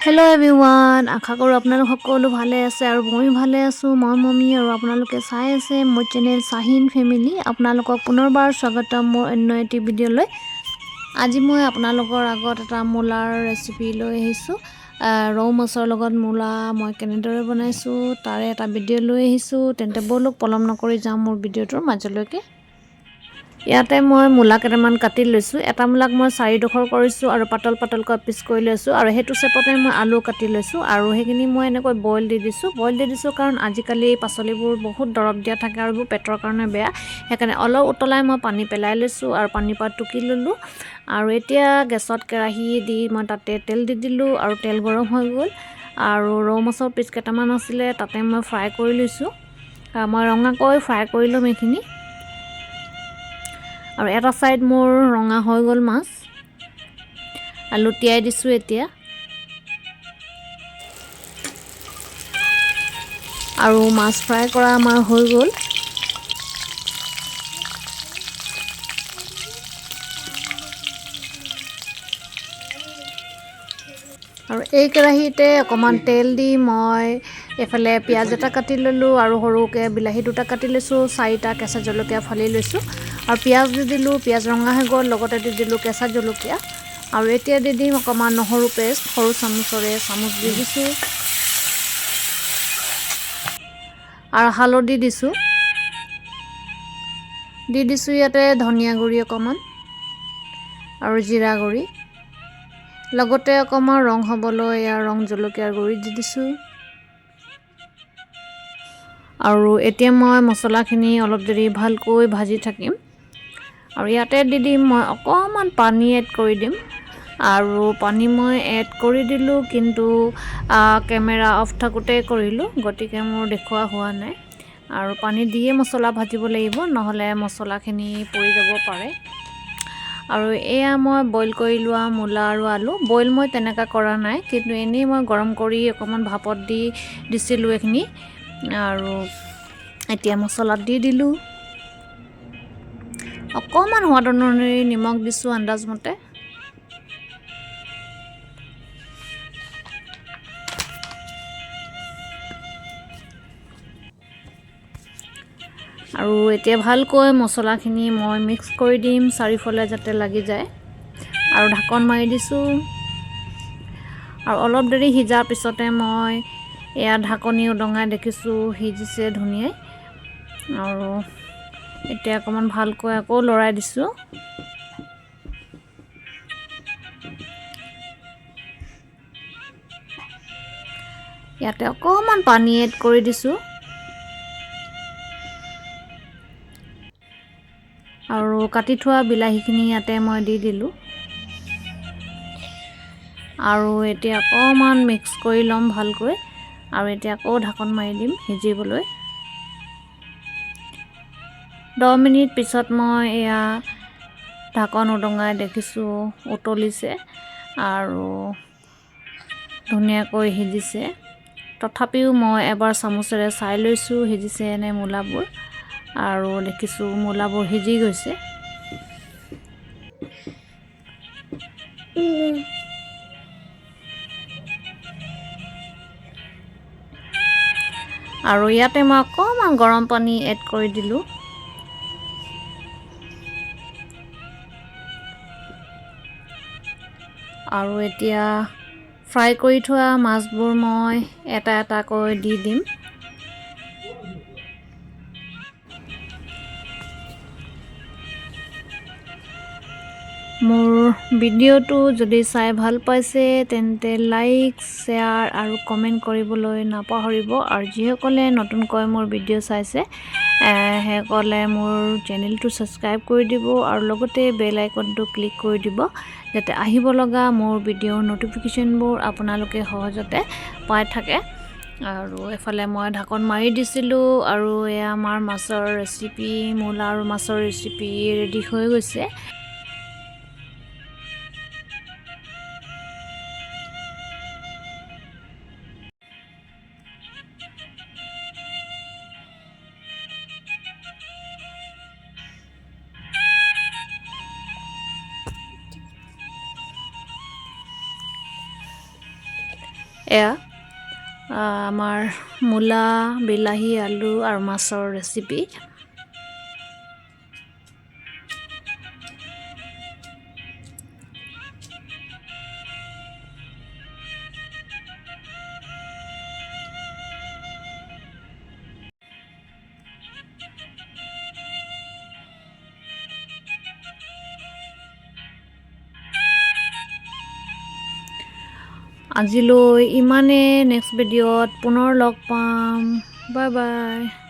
Hello' everyone, আশা কৰোঁ আপোনালোক সকলো ভালে আছে আৰু ময়ো ভালে আছোঁ। মই মমি আৰু আপোনালোকে চাই আছে মোৰ চেনেল চাহিন ফেমিলি। আপোনালোকক পুনৰবাৰ স্বাগতম মোৰ অন্য এটি ভিডিঅ'লৈ। আজি মই আপোনালোকৰ আগত এটা মূলাৰ ৰেচিপি লৈ আহিছোঁ। ৰৌ মাছৰ লগত মূলা মই কেনেদৰে বনাইছোঁ তাৰে এটা ভিডিঅ' লৈ আহিছোঁ। তেন্তে ব'লক, পলম নকৰি যাওঁ মোৰ ভিডিঅ'টোৰ মাজলৈকে। ইয়াতে মই মূলা কেইটামান কাটি লৈছোঁ। এটা মূলাক মই চাৰিডোখৰ কৰিছোঁ আৰু পাতল পাতলকৈ পিচ কৰি লৈছোঁ আৰু সেইটো চেপতে মই আলু কাটি লৈছোঁ আৰু সেইখিনি মই এনেকৈ বইল দি দিছোঁ। বইল দি দিছোঁ কাৰণ আজিকালি পাচলিবোৰ বহুত দৰৱ দিয়া থাকে আৰু এইবোৰ পেটৰ কাৰণে বেয়া। সেইকাৰণে অলপ উতলাই মই পানী পেলাই লৈছোঁ আৰু পানীৰ পৰা টুকি ল'লোঁ। আৰু এতিয়া গেছত কেৰাহী দি মই তাতে তেল দি দিলোঁ আৰু তেল গৰম হৈ গ'ল আৰু ৰৌ মাছৰ পিচ কেইটামান আছিলে, তাতে মই ফ্ৰাই কৰি লৈছোঁ। মই ৰঙাকৈ ফ্ৰাই কৰি ল'ম এইখিনি। আৰু এটা ছাইড মোৰ ৰঙা হৈ গ'ল, মাছ লুটিয়াই দিছোঁ এতিয়া। আৰু মাছ ফ্ৰাই কৰা আমাৰ হৈ গ'ল। আৰু এই কেৰাহীতে অকণমান তেল দি মই এইফালে পিঁয়াজ এটা কাটি ল'লোঁ আৰু সৰুকৈ বিলাহী দুটা কাটি লৈছোঁ, চাৰিটা কেঁচা জলকীয়া ফালি লৈছোঁ আৰু পিঁয়াজ দি দিলোঁ। পিঁয়াজ ৰঙা হৈ গ'ল, লগতে দি দিলোঁ কেঁচা জলকীয়া। আৰু এতিয়া দি দিম অকণমান নহৰু পেষ্ট, সৰু চামুচৰে চামুচ দি দিছোঁ আৰু হালধি দিছোঁ। দি দিছোঁ ইয়াতে ধনিয়া গুড়ি অকণমান আৰু জিৰা গুড়ি, লগতে অকণমান ৰং হ'বলৈ ইয়াৰ ৰং জলকীয়াৰ গুড়ি দি দিছোঁ। আৰু এতিয়া মই মছলাখিনি অলপ দেৰি ভালকৈ ভাজি থাকিম। আৰু ইয়াতে দি দিম মই অকণমান পানী এড কৰি দিম। আৰু পানী মই এড কৰি দিলোঁ, কিন্তু কেমেৰা অফ থাকোঁতে কৰিলোঁ, গতিকে মোৰ দেখুওৱা হোৱা নাই। আৰু পানী দিয়ে মছলা ভাজিব লাগিব, নহ'লে মছলাখিনি পৰি যাব পাৰে। আৰু এয়া মই বইল কৰি লোৱা মূলা আৰু আলু। বইল মই তেনেকুৱা কৰা নাই, কিন্তু এনেই মই গৰম কৰি অকণমান ভাপত দি দিছিলোঁ এইখিনি। আৰু এতিয়া মছলাত দি দিলোঁ। অকণমান সোৱাদ অনুসৰি নিমখ দিছোঁ আন্দাজমতে। আৰু এতিয়া ভালকৈ মছলাখিনি মই মিক্স কৰি দিম চাৰিওফালে যাতে লাগি যায়। আৰু ঢাকন মাৰি দিছোঁ। আৰু অলপ দেৰি সিজাৰ পিছতে মই এয়া ঢাকনি উদঙাই দেখিছোঁ সিজিছে ধুনীয়াই। আৰু এতিয়া অকণমান ভালকৈ আকৌ লৰাই দিছোঁ। ইয়াতে অকণমান পানী এড কৰি দিছোঁ। আৰু কাটি থোৱা বিলাহীখিনি ইয়াতে মই দি দিলোঁ। আৰু এতিয়া অকণমান মিক্স কৰি ল'ম ভালকৈ। আৰু এতিয়া আকৌ ঢাকন মাৰি দিম সিজিবলৈ। 10 মিনিট পিছত মই এয়া ঢাকন উদঙাই দেখিছোঁ উতলিছে আৰু ধুনীয়াকৈ সিজিছে। তথাপিও মই এবাৰ চামুচেৰে চাই লৈছোঁ সিজিছে নে মূলাবোৰ। আৰু দেখিছোঁ মূলাবোৰ সিজি গৈছে। আৰু ইয়াতে মই অকণমান গৰম পানী এড কৰি দিলোঁ। আৰু এতিয়া ফ্ৰাই কৰি থোৱা মাছবোৰ মই এটা এটাকৈ দি দিম। মোৰ ভিডিঅ'টো যদি চাই ভাল পাইছে, তেন্তে লাইক, শ্বেয়াৰ আৰু কমেণ্ট কৰিবলৈ নাপাহৰিব। আৰু যিসকলে নতুনকৈ মোৰ ভিডিঅ' চাইছে, সেইসকলে মোৰ চেনেলটো ছাবস্ক্ৰাইব কৰি দিব আৰু লগতে বেল আইকনটো ক্লিক কৰি দিব, যাতে আহিব লগা মোৰ ভিডিঅ'ৰ ন'টিফিকেশ্যনবোৰ আপোনালোকে সহজতে পাই থাকে। আৰু এফালে মই ঢাকন মাৰি দিছিলোঁ আৰু এয়া আমাৰ মাছৰ ৰেচিপি, মূলা আৰু মাছৰ ৰেচিপি ৰেডি হৈ গৈছে। এয়া আমাৰ মূলা, বিলাহী, আলু আৰু মাছৰ ৰেচিপি। আজিলৈ ইমানেই। নেক্সট ভিডিঅ'ত পুনৰ লগ পাম। Bye bye.